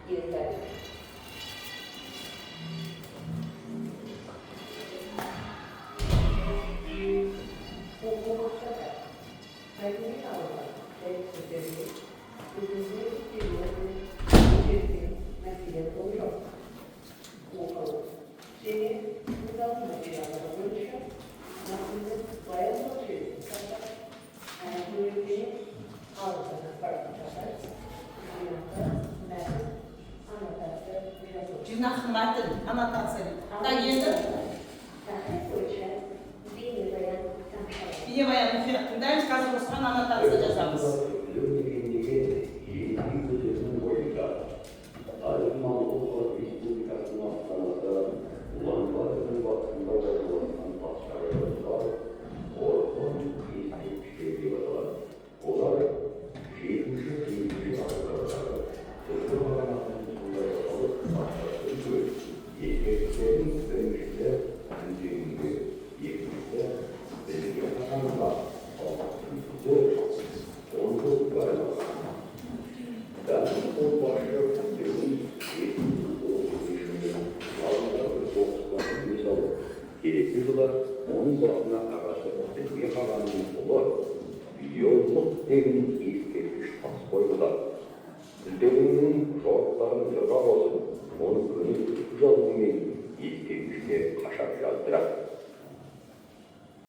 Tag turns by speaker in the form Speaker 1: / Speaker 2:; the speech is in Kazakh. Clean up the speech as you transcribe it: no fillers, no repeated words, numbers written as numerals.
Speaker 1: Естелік. Оқу мақсаты: мәдени ауылға дәйексөздерге өзіне көтерген мәселе болжау, оқу және тыңдау материалдары бойынша мәтіннің баяндау желісін сақтап, әңгімеленген ауыздан ақпаратын жасап, жинақы мәтін, аннотация жазу.
Speaker 2: Жинақы мәтін, аннотация дейді. Так, енді
Speaker 1: Тақырып бойынша бейнебаян тамашалау.
Speaker 2: Бейнебаян мұқият тыңдаймыз, қазір осыған аннотация жазамыз.
Speaker 3: Мекендеген Есіл өзенінің бойында, қазір Моңғол Халық Республикасының астанасы Улан-Батордың батысында орналасқан тастағы жазулар Орхон ескерткіштері деп аталады. Олар 7-сегізінші ғасырлардағы Түркі қағанатының тұсында жасалып, тастан түгел. Ескерткіштердің біріншісі Күлтегінге, екіншісі Білге қағанға, ал үшіншісі Онгол арналған. Дәнді қолбасшы Күлтегін 735 жылы алдындағы бір соғыста дүние салып, келесі жылы оның басына ағасы Білге қағанның ұлы Йоллық деген ескерткіш тас қойғызады. Күлтегіннің жорықтарын жырға қосып, оны көне түркі жазуымен ескерткішке қашап жаздырады.